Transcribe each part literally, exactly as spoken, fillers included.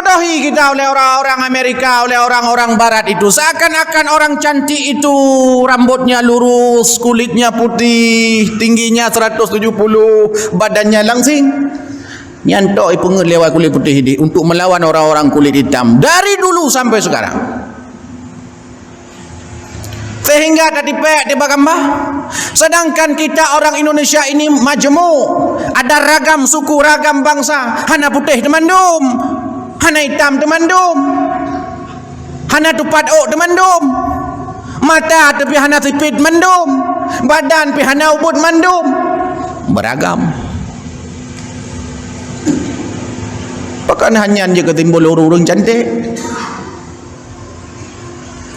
Dibodohi kita oleh orang-orang Amerika, oleh orang-orang Barat itu. Seakan-akan orang cantik itu rambutnya lurus, kulitnya putih, tingginya seratus tujuh puluh, badannya langsing. Nyan tok ipeungeut lewat kulit putih ini untuk melawan orang-orang kulit hitam dari dulu sampai sekarang. Sehingga tatipék tiba gamba. Sedangkan kita orang Indonesia ini majmuk, ada ragam suku, ragam bangsa, hana putéh teumandum, hana itam teumandum, hana tupat ôk teumandum, mata teuh pih hana sipit mandum, badan pih hana ubit mandum, beragam. Pakon hana nyan jeuet keu simbol ureuëng-ureuëng cantik?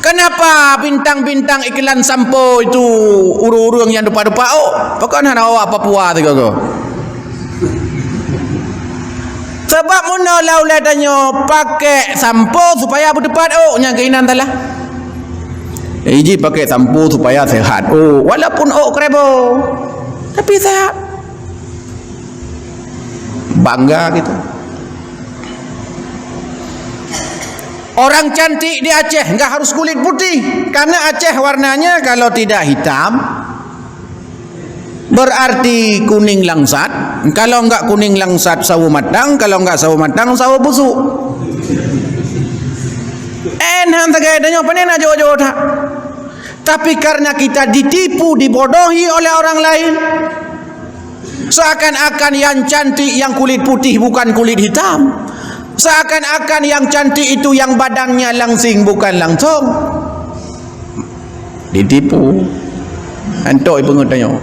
Kenapa bintang-bintang iklan sampo itu ureuëng-ureuëng nyang dupa-dupa ôk? Pakon hana awak Papua sigoe-goe? Sabab meunoe lau lé tanyoe pakai sampo supaya beutupat ôk, nyang keuinan salah. Iji pakai sampo supaya sehat ôk, walaupun ôk krebo, tapi sehat. Bangga kita. Orang cantik di Aceh nggak harus kulit putih, karena Aceh warnanya kalau tidak hitam, berarti kuning langsat. Kalau nggak kuning langsat, sawo matang. Kalau nggak sawo matang, sawo busuk. Eh, hana sagai tanyoe, pane na jauh-jauh that. Tapi karena kita ditipu, dibodohi oleh orang lain, seakan-akan yang cantik yang kulit putih bukan kulit hitam. Seakan-akan yang cantik itu yang badannya langsing bukan langsong. Ditipu. Antok ipeungeut tanyoe.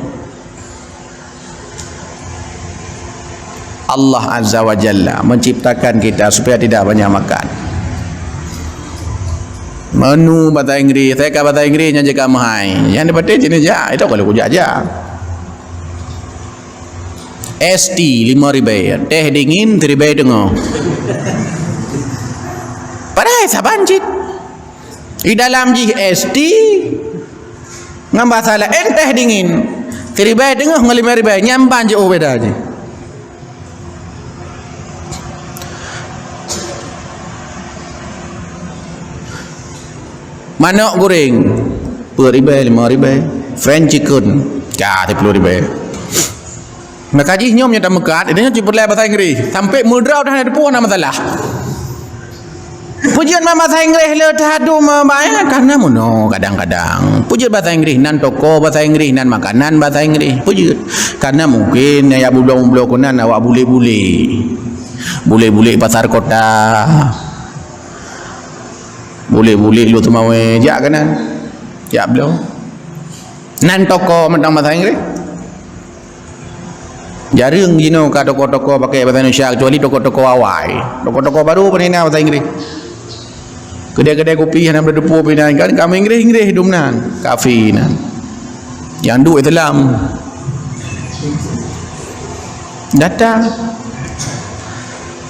Allah Azza wa Jalla menciptakan kita supaya tidak banyak makan. Menu bahasa Inggris, saya ka bahasa Inggris nyang jeuet ka meuhai. Nyang dipatéh jeuneuh jak, itu kalau kujak-jak. Es ti lima ribèe, teh dingin siribèe teungoh. Padahai saban cit. Di dalam jih es ti ngon bahasa laén teh dingin. Siribèe teungoh ngon limong ribèe, nyan ban jiôh beda jih. Manok goreng, peuet ribèe, limong ribèe. French chicken, ka, siplôh ribèe. Maka jih nyoe meunyoe tameukat, nyoe cit peureulèe bahasa Inggris. Sampai meudroe dah na teupeue na masalah. Peue jeuet ma bahasa Inggris le teuh adu ma-, ma-, eh, karena meunoe kadang-kadang. Peue jeuet bahasa Inggris, nan toko bahasa Inggris, nan makanan bahasa Inggris. Peue jeuet? Karena mungkin ya bublok-bublok keunan awak bulèk-bulèk. Bulèk-bulèk pasar kota. Bulèk-bulèk Lhokseumawe, jak keunan. Jak bloe. Nan toko mantong bahasa Inggris. Jareueng jinoe ka toko-toko pakai bahasa Indonesia, kecuali toko-toko awai. Toko-toko baru pane na bahasa Inggris. Kedai-kedai kupi hana beuteupeue pih na, kan kamoe Inggris-Inggris dum nan, kafe nan. Nyang duek Islam. Datang.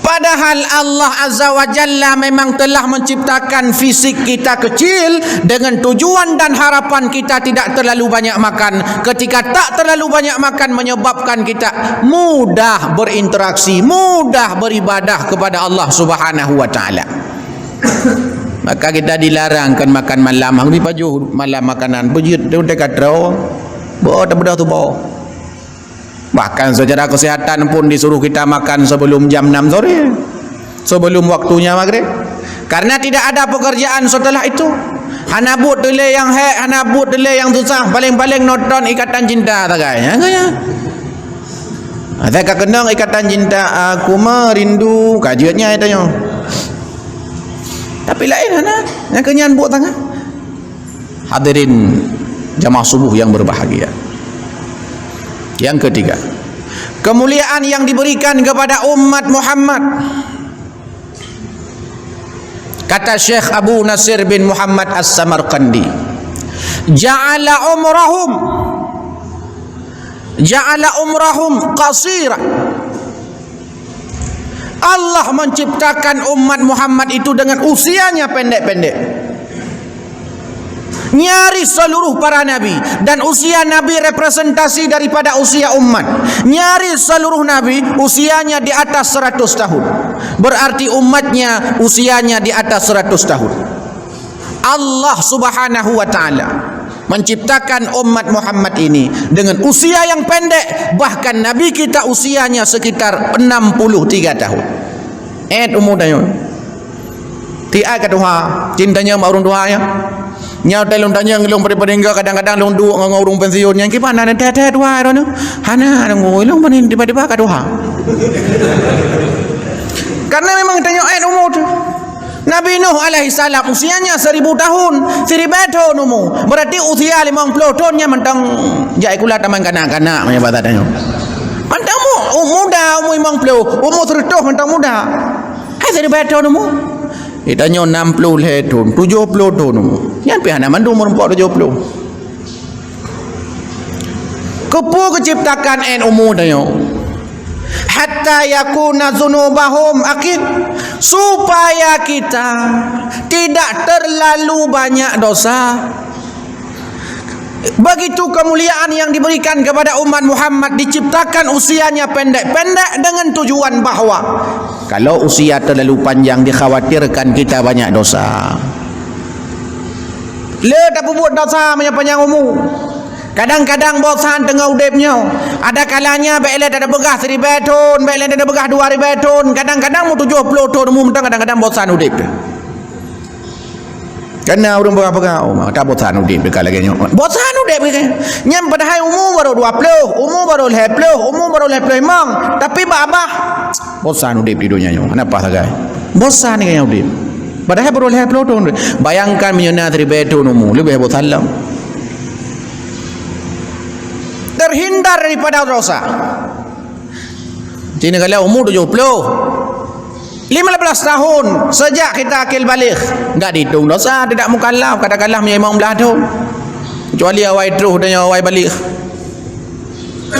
Padahal Allah Azza wa Jalla memang telah menciptakan fisik kita kecil dengan tujuan dan harapan kita tidak terlalu banyak makan. Ketika tak terlalu banyak makan, menyebabkan kita mudah berinteraksi, mudah beribadah kepada Allah Subhanahu wa Ta'ala. Maka kita dilarangkan makan malam. Hang dipajoh malam makanan. Peue jeuet, teuka troe. Boh, tabeudôh tuboh. Bahkan secara kesehatan pun disuruh kita makan sebelum jam enam sore, sebelum waktunya maghrib. Karena tidak ada pekerjaan setelah itu. Hana buet teuh lé nyang hék, hana buet teuh lé nyang susah, paléng-paléng nonton Ikatan Cinta sagai. Nyan keuh nyan. Asai ka keunong Ikatan Cinta, aku merindu, ka jeuet nyan tanyoe. Tapi laén hana, nyang keuh nyan buet tangan. Hadirin jamaah subuh yang berbahagia. Yang ketiga, kemuliaan yang diberikan kepada umat Muhammad. Kata Syekh Abu Nasir bin Muhammad As-Samarqandi, "Ja'ala umrahum, ja'ala umrahum qasira." Allah menciptakan umat Muhammad itu dengan usianya pendek-pendek. Nyaris seluruh para nabi, dan usia nabi representasi daripada usia umat. Nyaris seluruh nabi usianya di atas seratus tahun. Berarti umatnya usianya di atas seratus tahun. Allah Subhanahu wa Ta'ala menciptakan umat Muhammad ini dengan usia yang pendek, bahkan Nabi kita usianya sekitar enam puluh tiga tahun. Eh, umur dah. Tiat ka tuha, cintanya mak ureuëng tuha ya. Nyau tai lôn tanyong lôn pada-pada hingga kadang-kadang lôn duek ngon ureuëng pensiun nyang kiban hana teuh-teuh tuha droeneuh. Hana deungoe lôn panen tiba-tiba ka tuha. Karena memang tanyong ayat umur tu. Nabi Nuh alaihissalam usianya seribu tahun, seribu tahun umur. Berarti usia limong puluh tahun nya mantong jak sikula taman kanak-kanak meunyo bahasa tanyoe. Mantong mu-, muda umur limong puluh, umur seratus mantong muda. Hai seribu tahun umur. Geutanyoe enam puluh lhée thon, tujoh ploh thon. Nyan pih hana mandum meureumpok tujoh ploh. Keupeue geuciptakan ét umu tanyoe? Hatta yakuna dzunubahum aqil, supaya kita tidak terlalu banyak dosa. Begitu kemuliaan yang diberikan kepada umat Muhammad, diciptakan usianya pendek-pendek dengan tujuan bahwa kalau usia terlalu panjang, dikhawatirkan kita banyak dosa. Le tapeubuet dosa meunyo panyang umu. Kadang-kadang bosan teungoh udeb nyoe. Ada kalanya bék le tapeugah siribée thon, bék le tapeugah dua ribée thon. Kadang-kadang mu tujoh ploh thon umu mantong, kadang-kadang bosan udeb. Kana ureuëng peugah-peugah, "Oh, ma, ka bosan udeb dekat lagée nyoe." Bosan udeb lagée. Nyan padahai umu baru dua ploh, umu baru lhée ploh, umu baru lhée ploh limong. Tapi bak babah, bosan udeb di donya nyoe. Hana paih sagai. Bosan lagée nyan udeb. Padahai baru lhée ploh thon. Bayangkan meunyoe na siribée thon umu, leubeh bosan lom. Terhindar daripada dosa. Sini kali umu tujoh ploh. Lima belas tahun sejak kita akil baligh. Enggak dihitung dosa, tidak mukallaf, katakanlah meunyo limong blah thon. Kecuali awai troh dan awai baligh.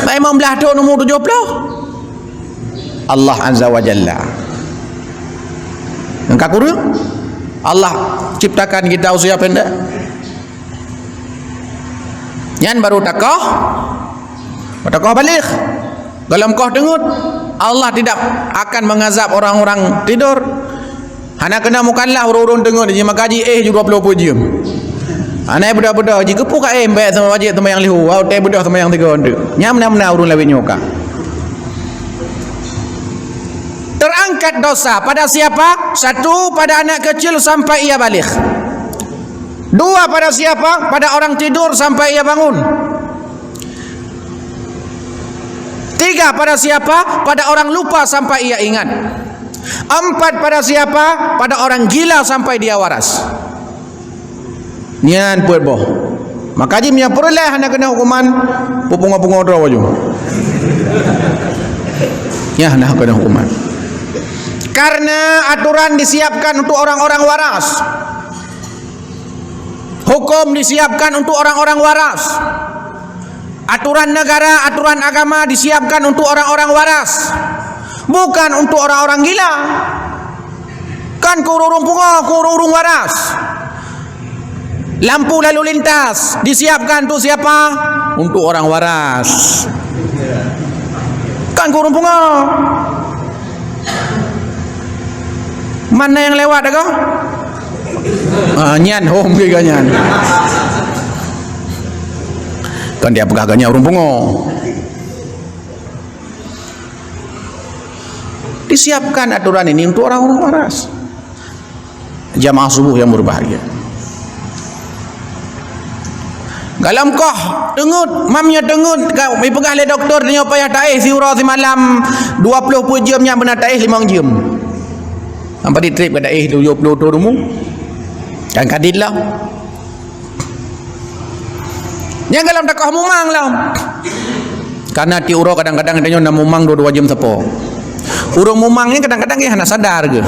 Bah limong blah thon umu tujoh ploh. Allah Azza wa Jalla. Nyang ka kureueng, Allah ciptakan kita usia pendek. Nyan baru takoh, takoh baligh. Golom koh teungeut, Allah tidak akan mengazab orang-orang tidur. Hana keuneuk mukallaf ureuëng-ureuëng teungeut jih, maka ji éh ju dua ploh peuet jeuem. Hana beudôh-beudôh jih, keupeue ka éh, bék sama wajéb seumayang lheueh, watée beudôh seumayang tiga teuk. Nyan meunan-meunan ureuëng lawét nyoe ka. Terangkat dosa pada siapa? Satu, pada anak kecil sampai ia baligh. Dua, pada siapa? Pada orang tidur sampai ia bangun. Tiga, pada siapa? Pada orang lupa sampai ia ingat. Empat, pada siapa? Pada orang gila sampai dia waras. Nyan peuet boh. Maka jih meunyo peureulée hana keuneuk hukuman, peupungo-pungo droe baju. Nyan hana keuneuk hukuman. Karena aturan disiapkan untuk orang-orang waras. Hukum disiapkan untuk orang-orang waras. Aturan negara, aturan agama disiapkan untuk orang-orang waras. Bukan untuk orang-orang gila. Kan keu ureuëng pungo, keu ureuëng waras. Lampu lalu lintas disiapkan untuk siapa? Untuk orang waras. Kan keu ureuëng pungo. Mana yang lewat dah kau? Ah, nyan hom ke nyan. Kan dia peugah ganya ureuëng pungo. Disiapkan aturan ini untuk orang-orang waras. Jamaah subuh yang berbahagia. Golom koh teungeut, mam nyoe teungeut, ka ipeugah lé doktor nyoe payah taéh siuroe simalam dua ploh peuet jeuem, nyan beuna taéh limong jeuem. Sampai ditrép ka taéh tujoh ploh thon umu. Kan kadit lah. Nyang golom takoh mumang lom. Karena tiep uroe kadang-kadang tanyoe na mumang dua-dua jeuem sapo. Ureuëng mumang nyan kadang-kadang geuh hana sadar geuh.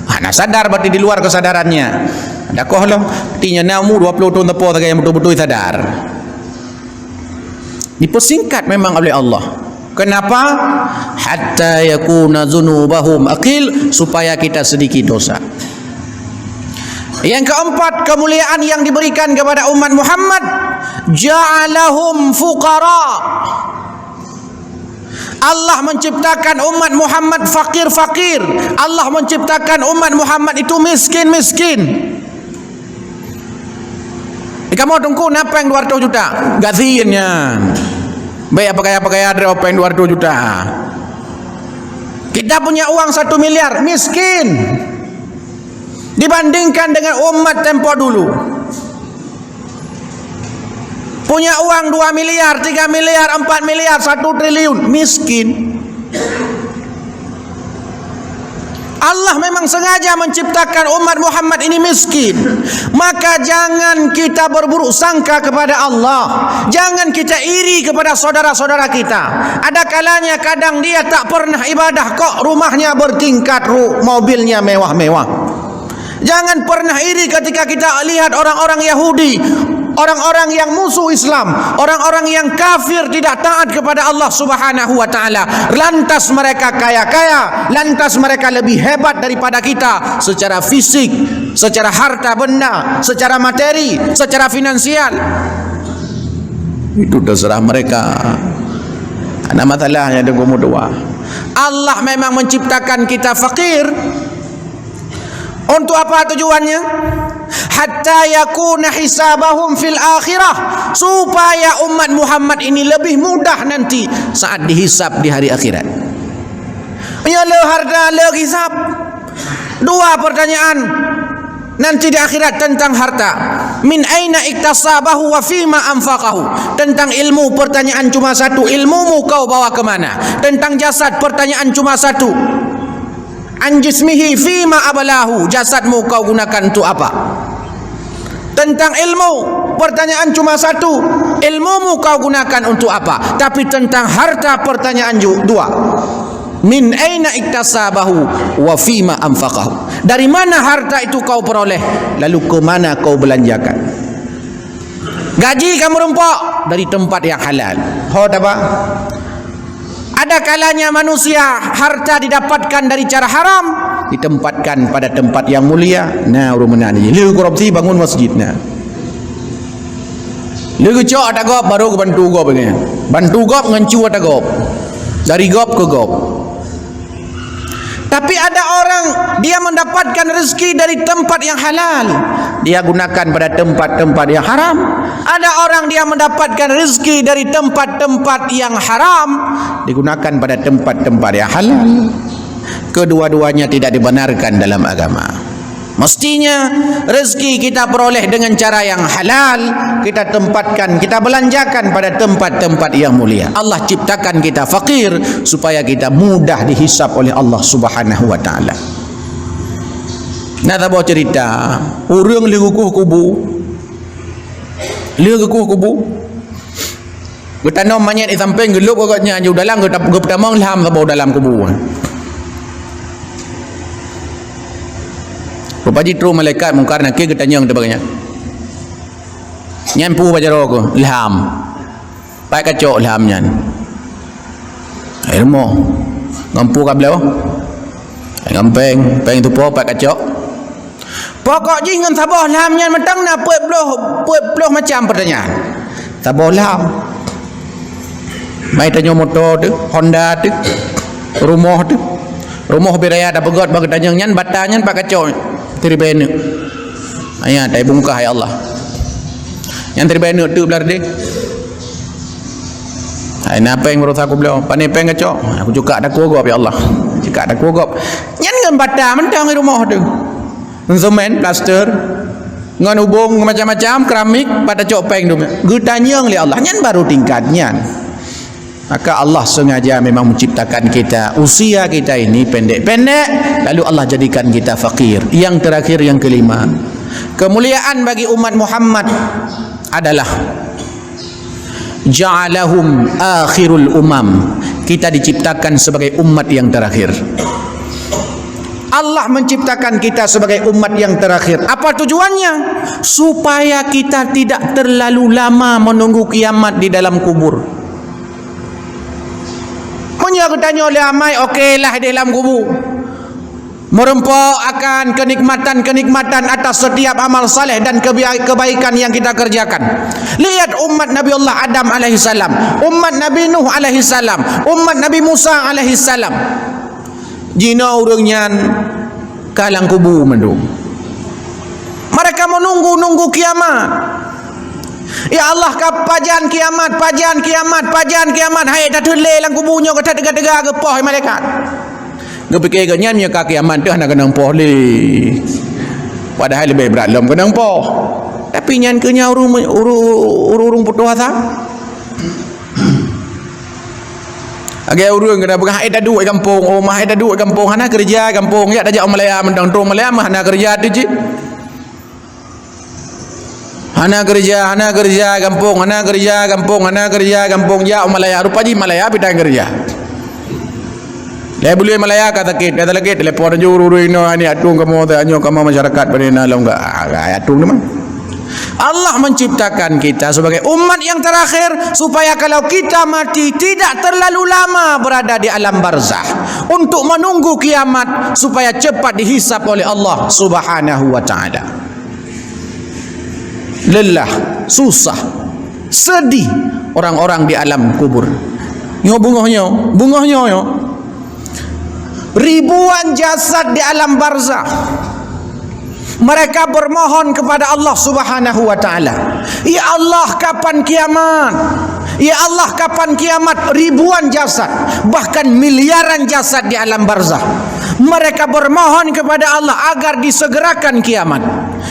Hana sadar berarti di luar kesadarannya. Takoh lom, artinya na umu dua ploh thon sapo sagai nyang beutôi-beutôi sadar. Dipeusingkat memang oleh Allah. Kenapa? Hatta yakuna dzunubahum aqil, supaya kita sedikit dosa. Yang keempat, kemuliaan yang diberikan kepada umat Muhammad, ja'alahum fuqara. Allah menciptakan umat Muhammad fakir-fakir. Allah menciptakan umat Muhammad itu miskin-miskin. Di kamoe Teungku na péng dua ratus juta, gasien nyan. Baik apa gaya-apa gaya ada péng dua ratus juta. Kita punya uang satu miliar, miskin dibandingkan dengan umat tempo dulu. Punya uang dua miliar, tiga miliar, empat miliar, satu triliun, miskin. Allah memang sengaja menciptakan umat Muhammad ini miskin. Maka jangan kita berburuk sangka kepada Allah. Jangan kita iri kepada saudara-saudara kita. Ada kalanya kadang dia tak pernah ibadah kok rumahnya bertingkat, ru-, mobilnya mewah-mewah. Jangan pernah iri ketika kita lihat orang-orang Yahudi, orang-orang yang musuh Islam, orang-orang yang kafir tidak taat kepada Allah Subhanahu wa Ta'ala. Lantas mereka kaya-kaya, lantas mereka lebih hebat daripada kita secara fisik, secara harta benda, secara materi, secara finansial. Itu terserah mereka. Karena masalahnya dengan dua. Allah memang menciptakan kita fakir. Untuk apa tujuannya? Hatta yakuna hisabahum fil akhirah, supaya umat Muhammad ini lebih mudah nanti saat dihisab di hari akhirat. Ya, le harta, le hisab. Dua pertanyaan nanti di akhirat tentang harta. Min aina iktasabahu wa fima anfaqahu. Tentang ilmu, pertanyaan cuma satu, ilmumu kau bawa ke mana? Tentang jasad, pertanyaan cuma satu. An jismihi fima ablahu, jasadmu kau gunakan untuk apa? Tentang ilmu, pertanyaan cuma satu, ilmumu kau gunakan untuk apa? Tapi tentang harta, pertanyaan ju-, dua. Min aina iktasabahu wa fima anfaqahu. Dari mana harta itu kau peroleh, lalu ke mana kau belanjakan? Gaji ka meurumpok dari tempat yang halal. Ho taba. Ada kalanya manusia harta didapatkan dari cara haram, ditempatkan pada tempat yang mulia. Nah, ureueng meunan jih. Lheueh korupsi bangun masjid nah. Lheueh geucok ata gob baru geubantu gob nyan. Bantu gob ngon cu ata gob. Dari gob ke gob. Tapi ada orang, dia mendapatkan rezeki dari tempat yang halal, dia gunakan pada tempat-tempat yang haram. Ada orang, dia mendapatkan rezeki dari tempat-tempat yang haram, digunakan pada tempat-tempat yang halal. Kedua-duanya tidak dibenarkan dalam agama. Mestinya rezeki kita peroleh dengan cara yang halal, kita tempatkan, kita belanjakan pada tempat-tempat yang mulia. Allah ciptakan kita fakir supaya kita mudah dihisab oleh Allah Subhanahu wa Taala. Nah, saboh cerita, ureueng lheueh geukueh kubu. Lheueh geukueh kubu. Geutanom manyét di sampéng, geulôb gobnyan, u dalam geuta-, geupeutamong lham saboh dalam kubu. Rupa jih trok malaikat Mungkar Nakir geutanyong teuh bak gobnyan. Nyan peue bak jaroe keuh? Lham. Pat kacok lham nyan? Hai rumoh. Ngon peue kabloe? Ngon péng, péng tupo pat kacok. Pokok jih ngon saboh lham nyan mantong na peuet ploh, peuet ploh macam peurtanyaan. Saboh lham. Mai tanyoe moto teuh, Honda teuh, rumoh teuh. Rumoh bit raya tapeugöt bak geutanyong nyan, bata nyan pat kacok, siribèe neuk. Ayat, hai bungkah, ya Allah. Nyan siribèe neuk teuk blah deh. Hai na péng baroesa kubloe, pane péng kacok? Aku cukak takue gob, ya Allah. Cukak takue gob. Nyan ngon bata mantong di rumoh teuh. Ngon semen, plaster, ngon ubông, ngon macam-macam, keramik, pat tacok péng dum. Geutanyong lé Allah, nyan baru tingkat nyan. Maka Allah sengaja memang menciptakan kita, usia kita ini pendek-pendek, lalu Allah jadikan kita fakir. Yang terakhir, yang kelima, kemuliaan bagi umat Muhammad adalah ja'alahum akhirul umam. Kita diciptakan sebagai umat yang terakhir. Allah menciptakan kita sebagai umat yang terakhir. Apa tujuannya? Supaya kita tidak terlalu lama menunggu kiamat di dalam kubur. Meunyoe geutanyoe lé amai, oke lah di dalam kubu. Meureumpok akan keunikmatan-keunikmatan atas setiap amal saleh dan kebia-, kebaikan yang kita kerjakan. Lihat umat Nabi Allah Adam alaihissalam, umat Nabi Nuh alaihissalam, umat Nabi Musa alaihissalam. Jinoe ureuëng nyan ka lam kubu mandum. Mereka menunggu-nunggu kiamat. Ya Allah, ka pajan kiamat, pajan kiamat, pajan kiamat. Hai, that lé lam kubu nyoe, ka that teuga-teuga geupoh malaikat. Geupike geuh nyan, meunyoe ka kiamat teuh hana keunong poh lé. Padahai leubeh brat lom keunong poh. Tapi nyan keuh nyan ureuëng, ureuëng, ureuëng putôh asa. Lagée ureuëng keuneuk peugah, "Eh, taduek gampông, oh, mah, eh, taduek gampông, hana keureuja gampông, jak tajak u Malaya mantong, troh Malaya mah hana keureuja teuh cit." Hana keureuja, hana keureuja gampông, hana keureuja gampông, hana keureuja gampông, jak u Malaya. Rupa jih Malaya pih tan keureuja. Lé buleuen Malaya ka sakét, ka sakét, telepon ju ureuëng inoe, "Ani atong kamoe, teu anyoe kamoe masyarakat pane na lom ka." Ah, ka atong teuma. Allah menciptakan kita sebagai umat yang terakhir supaya kalau kita mati tidak terlalu lama berada di alam barzah untuk menunggu kiamat supaya cepat dihisab oleh Allah Subhanahu wa taala. Lelah, susah, sedih orang-orang di alam kubur. Nyoe beungoh nyoe, beungoh nyoe, nyoe. Ribuan jasad di alam barzah. Mereka bermohon kepada Allah Subhanahu wa taala, "Ya Allah, kapan kiamat? Ya Allah, kapan kiamat?" Ribuan jasad, bahkan miliaran jasad di alam barzah. Mereka bermohon kepada Allah agar disegerakan kiamat.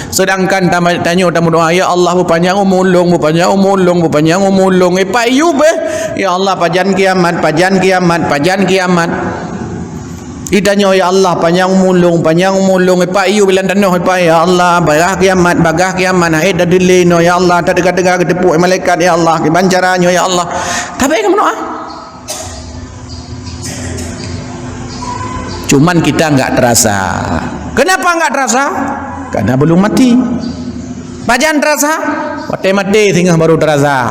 Sedangkan tama-, tanyoe tameudoa, "Ya Allah, beupanyang umu lôn, beupanyang umu lôn, beupanyang umu lôn." Eh, Pak Ayub, eh, "Ya Allah, pajan kiamat, pajan kiamat, pajan kiamat." Itanyoe, "Ya Allah, panyang umu lôn, panyang umu lôn." Eh, Pak Ayub lam tanoh, eh, Pak, "Ya Allah, bagah kiamat, bagah kiamat, hai that lé nyoe, ya Allah, that teuga-teuga geuteupeue malaikat, ya Allah, kiban cara nyoe, ya Allah." Tapi kamu doa. Cuman kita enggak terasa. Kenapa enggak terasa? Karena belum mati. Pajan terasa? Watée maté singoh baru terasa.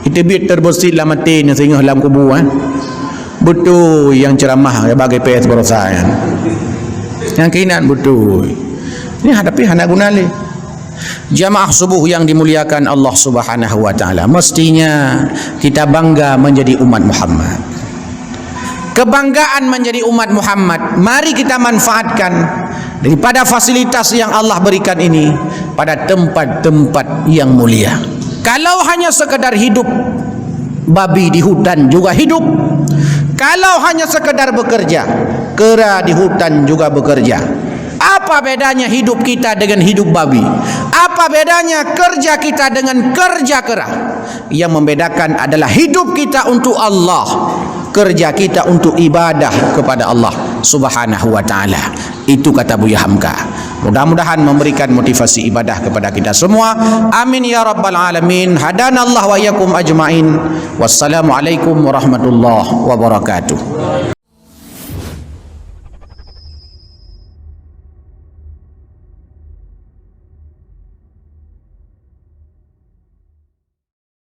Iteubiet terbeusit lam até nyoe singoh lam kubu, eh. Beutôi nyang ceuramah bagi P S baroesa nyan. Nyang keunan beutôi. Nyan tapi hana guna lé. Jamaah subuh yang dimuliakan Allah Subhanahu wa taala, mestinya kita bangga menjadi umat Muhammad. Kebanggaan menjadi umat Muhammad, mari kita manfaatkan daripada fasilitas yang Allah berikan ini pada tempat-tempat yang mulia. Kalau hanya sekadar hidup, babi di hutan juga hidup. Kalau hanya sekadar bekerja, kera di hutan juga bekerja. Apa bedanya hidup kita dengan hidup babi? Apa bedanya kerja kita dengan kerja kera? Yang membedakan adalah hidup kita untuk Allah, kerja kita untuk ibadah kepada Allah Subhanahu wa taala. Itu kata Buya Hamka. Mudah-mudahan memberikan motivasi ibadah kepada kita semua. Amin ya rabbal alamin. Hadanallah wa iyyakum ajmain. Wassalamualaikum warahmatullahi wabarakatuh.